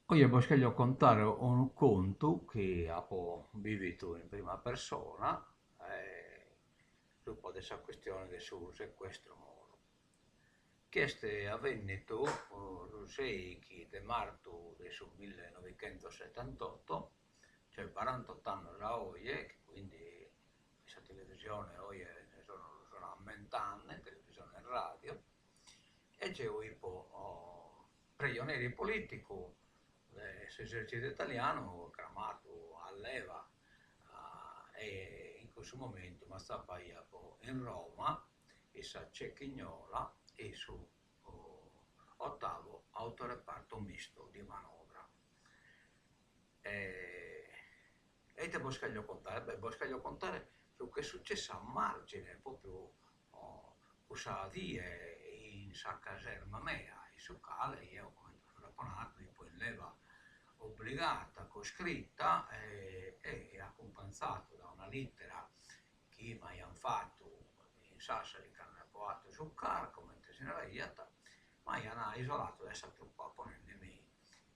Oje bos cherjo contare unu contu chi apo bividu in prima persona subra de sa chistione de su secuestru Moro, chi est avènnidu su sèighi de martu de su millenoighentosetantotto, cioè barantot'annos a oje, chi quindi in sa televisione oje lu sun ammentende, televisione e radio, e jeo 'ipo prejoneri politicu de s'esercitu italianu cramadu a leva e in cussu momentu m'atzapaia in Roma in sa Cecchignola in su ottavo autoreparto misto di manovra. E ite bos cherjo contare? Beh bos cherjo contare su ch'est successu a margine propriu cussa die in sa caserma mea, in su cale jeo, comente bos apo nadu, 'ipo in leva obbligata, coscritta e acumpanzadu da una littera chi m'aian fatu in Sassari cando apo 'atu su CAR, comente si naraiat, m'aian isoladu dae sa truppa ponendemi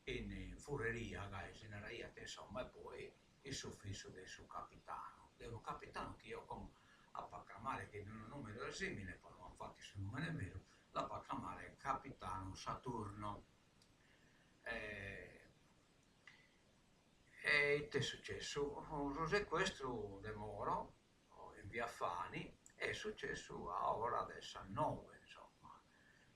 in furreria, gai si naraiat insomma, e poi in s'ufissu de su capitanu, de unu capitanu chi eo como apo a cramare chin unu nùmene simile, poi no m'an fatu su nùmene meu, l'apo a cramare capitanu Saturno. E ite est successu? Su secuestru de Moro in via Fani est successu a ora de sas noe, insomma,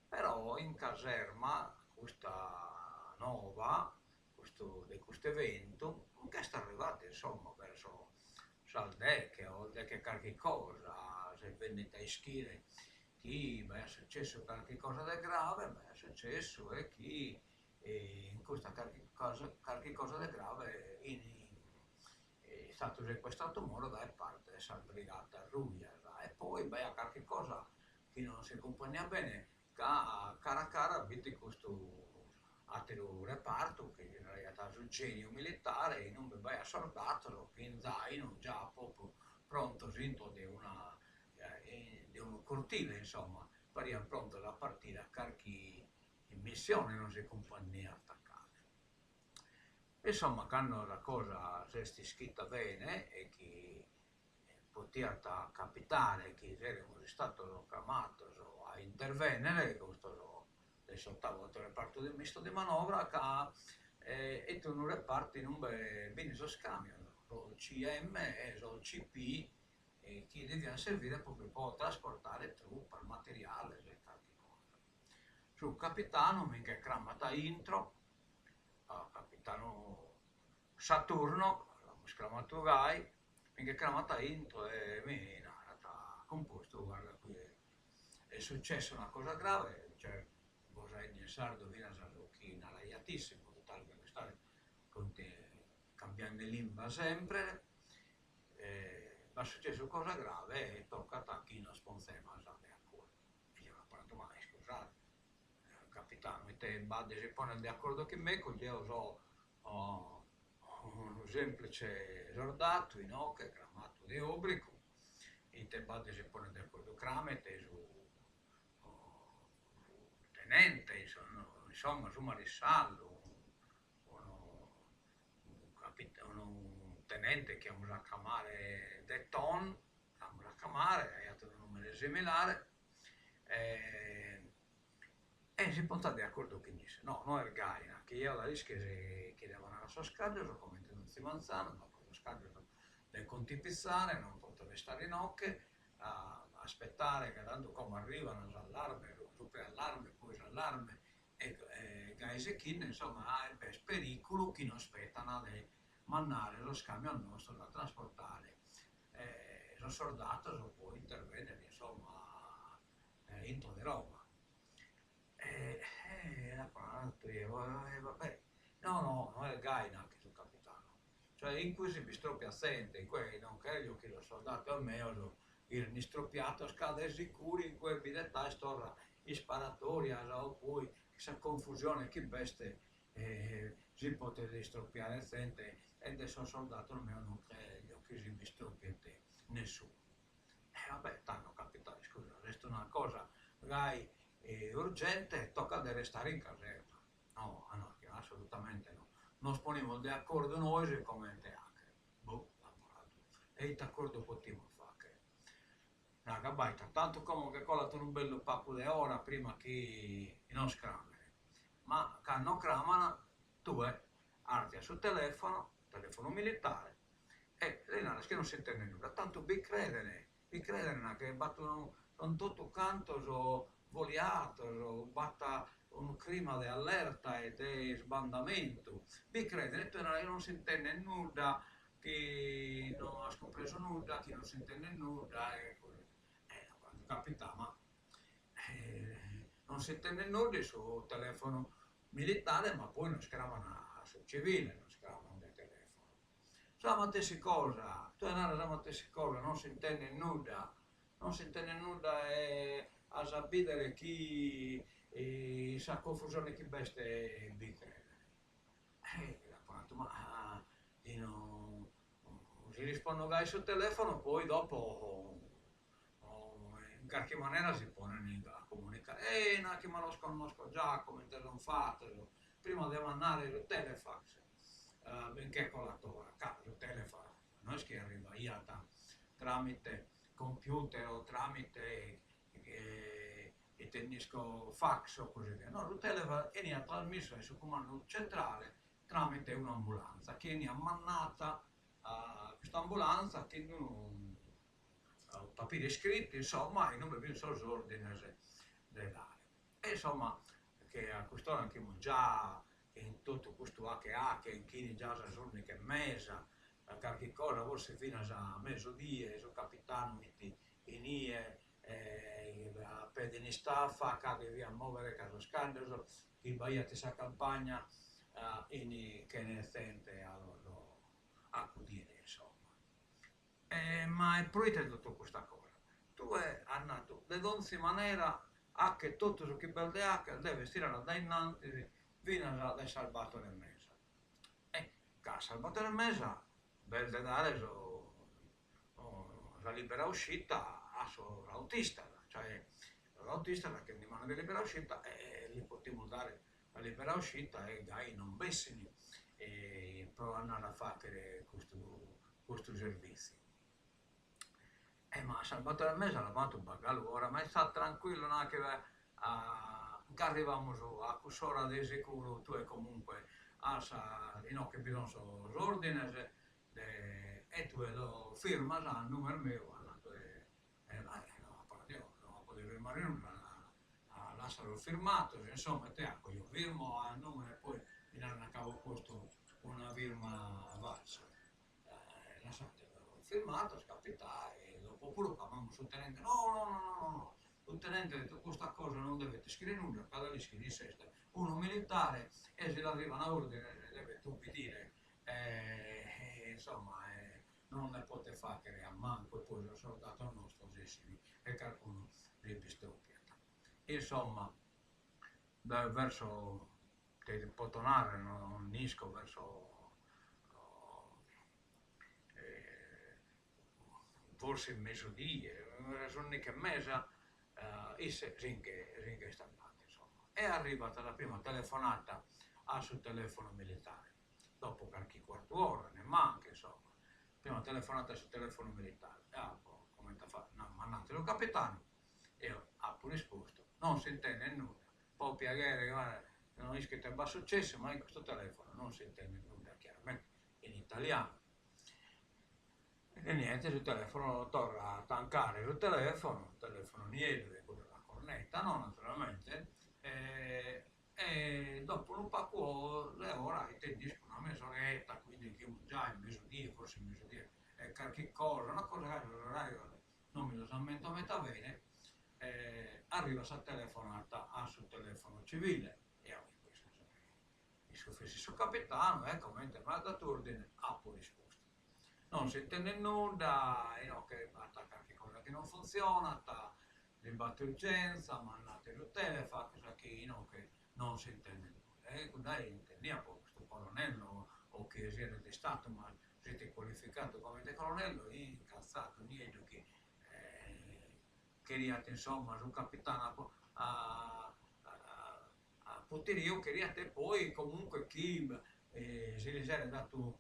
però in caserma custa nova custu de custu eventu nch'est arrivadu insomma verso sas deghe o deghe e carchi cosa, s'est bennidu a ischire chi b'aiat successu carchi cosa de grave, b'aiat successu e chi in custa carchi cosa carchi cosa de grave in est istadu secuestradu Moro dae parte de sas Brigatas Rujas e poi b'aiat carchi cosa chi non si cumprendiat bene ca cara a cara b'it custu àteru repartu chi si naraiat su gèniu militare in ue b'aiat sordados chin zainu già propriu prontos intro de una de unu cortile insomma parian prontos a partire a carchi missione non si cumprendiat cale. Insomma cando sa cosa s'est ischita bene e chi Potiat capitare chi seremus istados cramados a intervènnere, custos de s'otavu autorepartu de misto de manovra, ca est unu repartu in ue b'in sos camion, sos CM e sos CP, chi deviant servire propriu pro trasportare trupas, materiales e carchi cosa. Su capitanu mi nche cramat a intro, capitanu Saturno, l'amus cramadu gai, mi nche cramat a intro e mi narat, Cumpostu, guarda qui est successa una cosa grave, cioè bos aende in sardu finas su chi naraiat isse, in modu tale de no istare cambiende limba sempre, b'at successu cosa grave e tocat chi nos ponzemas de acordu. E jeo l'apo nadu, ma iscusade, capitanu, ite b'at de si ponner de acordu chin mecus, jeo so unu semplice sordatu inoche cramatu de obbrigu, ite b'at de si ponner de acordu, cramet su tenente, insomma su marisciallu, unu unu tenente chi amus a cramare De Ton, l'amus a cramare, aiat unu nùmene similare, E si ponzat de acordu chin isse. No, no est gai, nachi jeo la ischis chi devo andare a sos caddos, comente donzi manzanu, b'apo sos caddos de contipizzare, non poto restare inoche a aspettare ca tantu como arrivan s'allarme, su preallarme, poi s'allarme e gai sighinde, insomma, b'est periculu chi nos fetan de mandare sos camion nostros a trasportare sos sordados po intervennere, insomma, intro de Roma. E l'apo naradu jeo, e va bè, no no, no est gai, nachi su capitanu, cioè in cue si b'istropiat zente, in cue non cherjo chi sos soldados meos ghiren istropiados ca de sicuru in cue bi det aer torra isparatorias o poi sa confusione chi b'est si potet istropiare zente e de sos soldados meos non cherjo chi si b'istropiet nessunu. E va bè, tando capità, iscusa, est una cosa gai urgente, tocat de restare in caserma. No, no, Assolutamente no. Nos ponimus de acordu nois comente 'achere. Boh, apo nadu, e ite acordu potimus fachere? Naca, baita, tantu como che colat unu bellu pacu de ora prima chi nos cramene. Ma cando craman, tue artias su telefono, telefono militare, e li naras chi non s'intendet nudda, tantu bi credene, bi credene ca b'at unu, son totu cantos voliados, b'at unu clima de allerta e de isbandamentu, bi credene, e tue naras chi non s'intendet nudda, chi no as cumpresu nudda, chi non s'intendet nudda e così. E capità, ma non s'intendet nudda in su telefono militare, ma poi nos craman a su civile, nos craman de telefono. Sa matessi cosa, tue naras sa matessi cosa, non s'intendet nudda, non s'intendet nudda e as a bìdere chi sa confusione chi b'est bi creden. E l'apo natu, ma si no si rispondo gai su telefono poi dopo in carchi manera si ponen a comunicare, eh nachi ma los connosco già comente son fatos, prima de mandare su telefax bi nche colat ora, ca su telefax no est chi arrivaiat tramite computer o tramite ite nd'isco fax o così via, no su telefax 'eniat trasmissu dae su cumandu centrale tramite un'ambulanza chi 'eniat mandata custa ambulanza chin unu paperi iscritu, insomma, inube fin sos ordines de dare. E insomma, che a cust'ora nch'imus già in totu custu 'ache 'ache, nch'in già sas ùndighi e mesa, carchi cosa, forsis finas a mesudie, su capitanu fit inie a pede in istafa ca deviat mòvere ca sos caddos chi b'aiat in sa campagna 'ini chene zente a los acudire, insomma. E ma e proite totu custa cosa? Tue as natu, de donzi manera, 'ache totu su chi b'est de 'acher, deves tirare a dae innantis finas dae sas bator e mesa. E ca a sas bator e mesa b'est de dare su sa libera uscita a sos autistas, cioè sos autistas cheren dimanda de libera uscita e li potimus dare sa libera uscita e gai non bessin pro andare a fagher custu custu servitziu. E ma a sas bator e mesa l'at fatu b'at galu ora, ma ista tranquillu nachi nch'arrivamus a cuss'ora de seguru tue comunque as inoghe bi son sos ordines de e tue los firmas a numen meu at natu e no apo natu eo no apo de firmare nudda lassalos firmados insomma e ecco io firmo a numene e poi mi naran ca apo postu una firma falsa lassadelos firmados capità e dopo puru chamamus su tenente no no no no no su tenente de custa cosa non devet ischire nudda ca l'ischit isse est unu militare e si l'arrivan ordines devet ubbidire e insomma non nde potet faghere a mancu e poi sos sordados nostros essin e carcunu si b'istroppiat. Insomma dae verso ti poto narrer no nd'isco verso forsis mesudie, sas ùndighi e mesa isse si nche si nche est andadu insomma. E arribat sa prima telefonata a su telefono militare dopo carchi cuartu ora, nemmancu, insomma, prima telefonata a su telefono militare, e apo, comente at mandadu su capitanu, eo apo rispostu, non s'intendet nudda, po piaghere, guarda, no isco ite b'at successu, ma in custu telefono non s'intendet nudda, chiaramente in italianu. E niente, su telefono torra a tancare su telefono, telefono nieddu de cuddu a cornetta, no, naturalmente, E dopo unu pagu de ora, ite nd'isco, una mesoretta, quindi fimus giai mesudie, forsis mesudie e carchi cosa, una cosa gai, sos orarios non mi los ammento meda bene, arrivat sa telefonata a su telefono civile e isco fessit su capitanu e comente m'at datu ordine apo rispostu. Non s'intendet nudda, inoghe b'at carchi cosa chi non funtzionat, Si b'at urgenza, mandate su telefax chi inoghe non s'intendet nudda. E cuddae intendiat po custu colonnello o chie siat istadu, ma si cualificadu comente colonnello, incatzadu nieddu chi cheriat insomma su capitanu a a. Potiriu cheriat e poi comunque chi si lis eret datu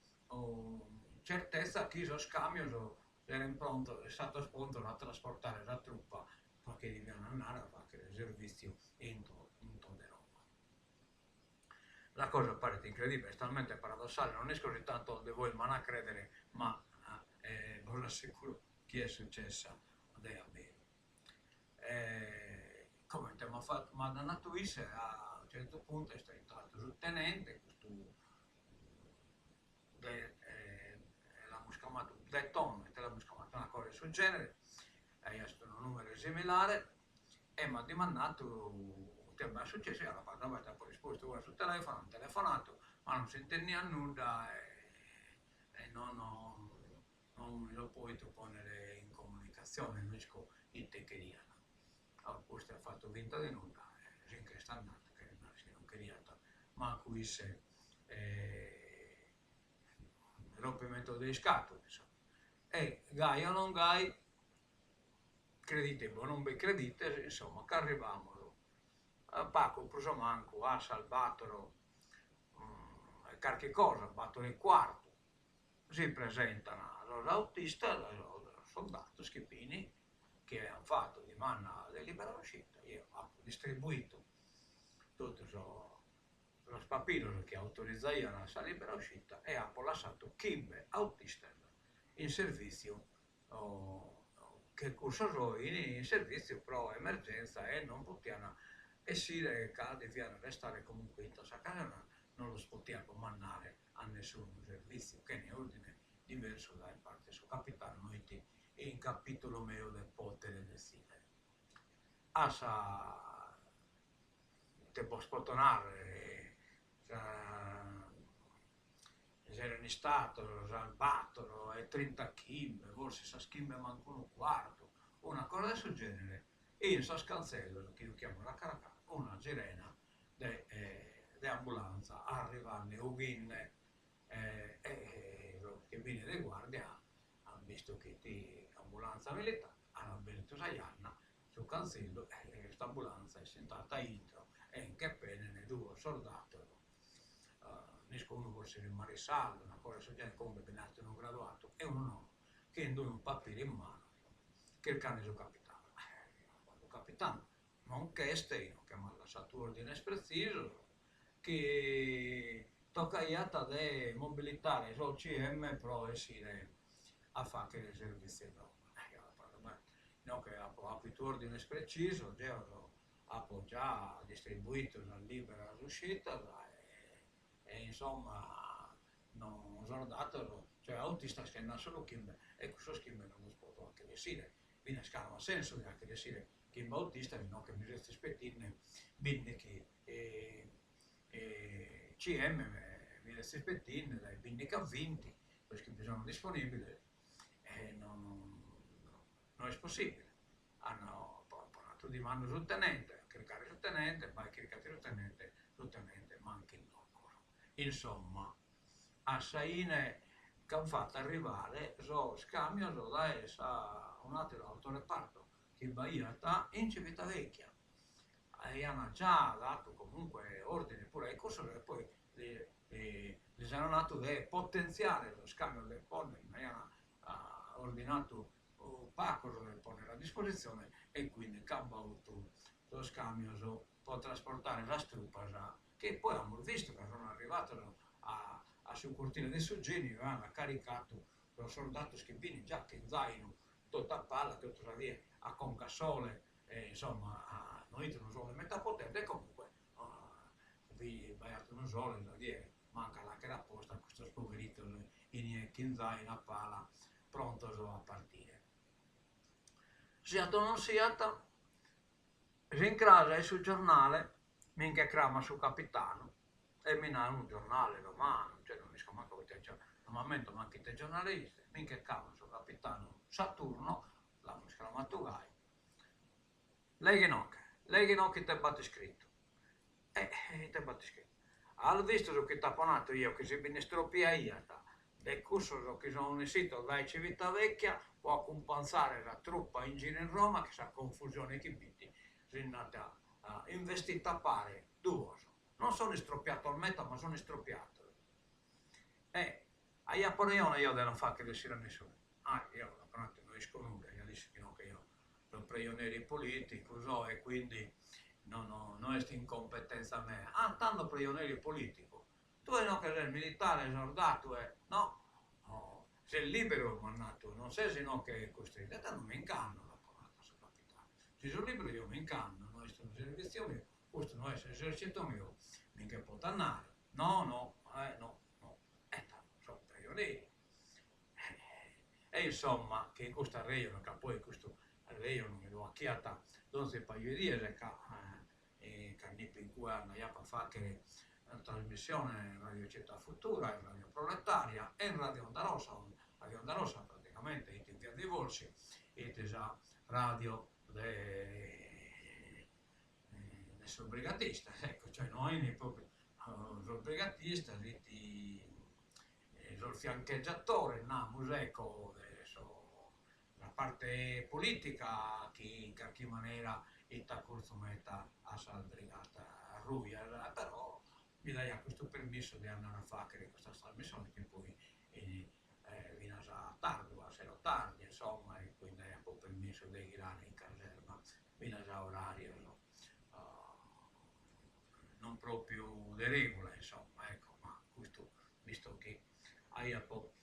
certezza chi sos camios eren prontos, istados prontos a trasportare sa truppa pro chi devian andare a faghere servitziu intro intro de Roma. La cosa paret incredibile, est talmente paradossale, non isco si tantos de vois m'an a credere, ma bos assicuro chi est successa de aberu. Comente m'at fatu m'at natu isse a unu certu puntu est intratu su tenente, custu de l'amus cramadu de Ton, ite l'amus cramadu, una cosa de su genere, aiat unu numene similare e m'at dimandadu ite b'at sucessu, eo l'apo nadu, apo rispostu ora su telefono, an telefonadu, ma non s'intendiat nudda e non non mi so pòidu pònnere in comunicatzione, no isco ite cheriat. A pustis at fatu finta de nudda e si nch'est andadu, cheret narrer chi non cheriat mancu isse rompimento de iscatula, insomma. E gai o non gai, credite o non bi credites, insomma, ch'arrivamus pagu prus o mancu a sas batoro e carchi cosa, batoro e cuartu, si presentan sos autistas, sos soldados chi fin, chi aian fatu dimanda de libera uscita, eo apo distribuidu totu sos papiros chi autorizaian sa libera uscita e apo lassadu chimbe autistas in servitziu che cussos fin in servitziu pro emergenza e non potian essire ca devian restare comunque intro sa caserma, non los potia cumandare a nessunu servitziu chene ordine diversu dae parte 'e su capitanu no 'it in capitulu meu de potere detzidere. A sa ite bos poto narrer seren istados sas batoro e trintachimbe, forsis sas chimbe mancu unu cuartu, una cosa de su genere, in sos cantzellos chi juchiamus a cara a cara, una sirena de de ambulanza arrivande 'ughinde e sos chi fin de guardia an bistu chi 'it ambulanza militare, an abertu sa janna, su cantzellu e custa ambulanza est intrata intro e nche penen duos sordados, no isco unu forsis fit marissallu, una cosa de su genere, comunque bi nd'at unu graduadu e unu nono, chin d'unu papiru in manu chircande su capitanu. Su capitanu Non nch'est, inoghe m'at lassadu ordines pretzisos, chi tocaiat de mobilitare sos CM pro essire a fàghere servìtziu in Roma. Inoghe apo àpidu ordines pretzisos, deo apo già distribuidu sas liberas uscitas e insomma non sordados, cioè autistas che nd'at solu chimbe e cussos chimbe non los poto fàghere essire, finas ca no at sensu de fàghere essire Chimbe autistas inoghe mi sezis pedinde bindighi CM mi sezis pedinde dae bindighi a vinti sos chi bi sono disponibiles e non no est possibile. Apo natu dimando su tenente, a chircare su tenente, bae chircate su tenente, su tenente mancu in locos. Insomma, a sa 'ine ch'an fatu arrivare sos camios dae sa un'ateru autoreparto chi b'aiat in Civitavecchia, aian già datu comunque ordine puru a cussos e poi lis an natu de potentziare sos camios de ponner, nd'aian ordinatu pacos de ponner a dispositzione e quindi ch'an bautu sos camios po trasportare sas trupas chi poi amus vistu ca sun arrivados a a su cortile de su Genio e an caricatu sos sordados chi fin già chin zainu totu a pala, totu sa die a conca a sole e insomma no 'it unu sole meda potente e comunque bi b'aiat unu sole sa die mancu a l'achere aposta custos poveritos inie chin zainu a pala prontos a partire. Siat o non siat, s'incras in su giornale mi nche cramat su capitanu e mi narat unu giornale romanu, cioè non isco mancu ite, non m'ammento mancu ite giornale 'it, mi nche cramat su capitanu Saturno, l'amus cramadu gai, leghe inoghe, leghe inoghe ite b'at iscritu. E ite b'at iscritu? As vistu su chi t'apo natu eo chi si bi nd'istropiaiat de cussos chi son essidos dae Civitavecchia po acumpanzare sa truppa in giru in Roma chi sa confusione chi b'it si nd'at investitu a pare duos. Non sono istroppiatos meta ma sono istroppiatos. E aiapo rejone eo de non fagher essire a nessunu. Ah, eo l'apo natu, no isco nudda, ja l'ischis no che eo so prejoneri politicu so e quindi no no no est in competenza mea. Ah, tando prejoneri politicu, tue no che ses militare, sordatu e no, ses liberu m'at natu, non ses inoghe custrintu. E tando mi nch'ando, l'apo natu a su capitanu, si so liberu eo mi nch'ando, no est unu servitziu meu, custu no est s'esercitu meu, mi nche poto andare. No, no, eh no, no, e tando so prejoneri. E insomma, chi in custu arrejonu, ca poi custu arrejonu mi lu 'achiat donzi paju 'e dies, ca cando ipo in cue andaiapo a fagher trasmissione in Radio Città Futura, in Radio Proletaria e in Radio Onda Rossa, Radio Onda Rossa praticamente 'it in via dei Volsci, 'it sa radio de de sos brigatistas, ecco, cioè no 'ini propriu sos brigatistas, 'it sos fiancheggiatores, namus, ecco, de so sa parte politica chi in carchi manera 'it acurtzu meta a sas brigatas rujas, però mi daiat custu permissu de andare a fagher custas trasmissiones chi poi finas a tardu, a sero tardi, insomma, e quindi aiapo permissu de ghirare in caserma finas a orarios non propriu de regula, insomma, ecco, ma custu visto chi aiapo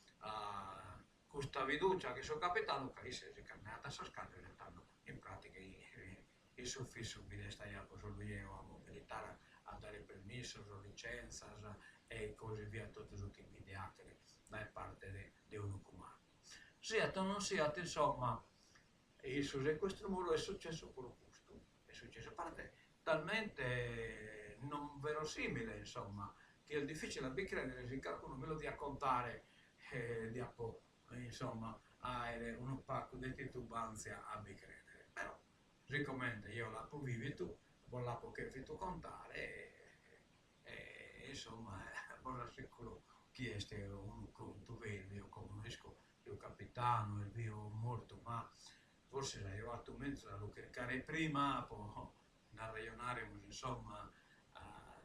custa fiducia chin su capitanu ca isse si ch'andaiat a sos caddos e tando in pratica in s'ufissu bi restaiapo solu jeo a mobilitare, a dare permissos, licenzas e così via totu su chi bi diat 'achere dae parte de unu cumandu. Siat o non siat insomma in su sequestru Moro est successu puru custu, est successu, paret talmente non verosimile insomma chi est difficile a bi credere si carcunu mi lu diat contare diapo insomma aere unu pagu de titubanzia a bi credere, però sicomente jeo l'apo vivitu bos l'apo cherfitu contare e insomma bos assicuro chi est unu contu beru, jeo como no isco si su capitanu est biu o mortu ma forsis aio 'atu menzus a lu chircare prima po nd'arrejonaremus insomma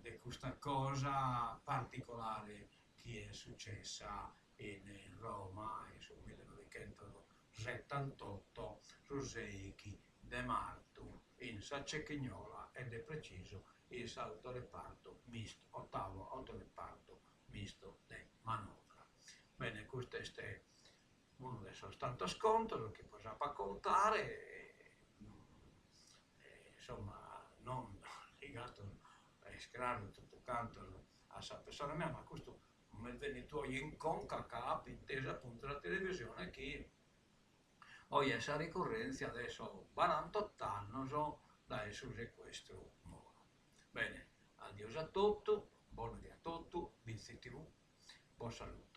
de custa cosa particolare chi est successa in Roma in su millenoighentosetantotto su seichi de martu in sa Cecchignola e de precisu in s'autoreparto misto, ottavo autoreparto misto de manovra. Bene, custu est unu de sos tantos contos chi bos apo a contare, insomma non ligados, est craru, totu cantos a sa pessona mea, ma custu m'est bennidu oje in conca ca apo intesu apuntu sa televisione chi oje est sa ricurrèntzia de sos barantot'annos dae su secuestru Moro. Bene, adiosu a totu, bona die a totu, Bitzi TV bos saludat.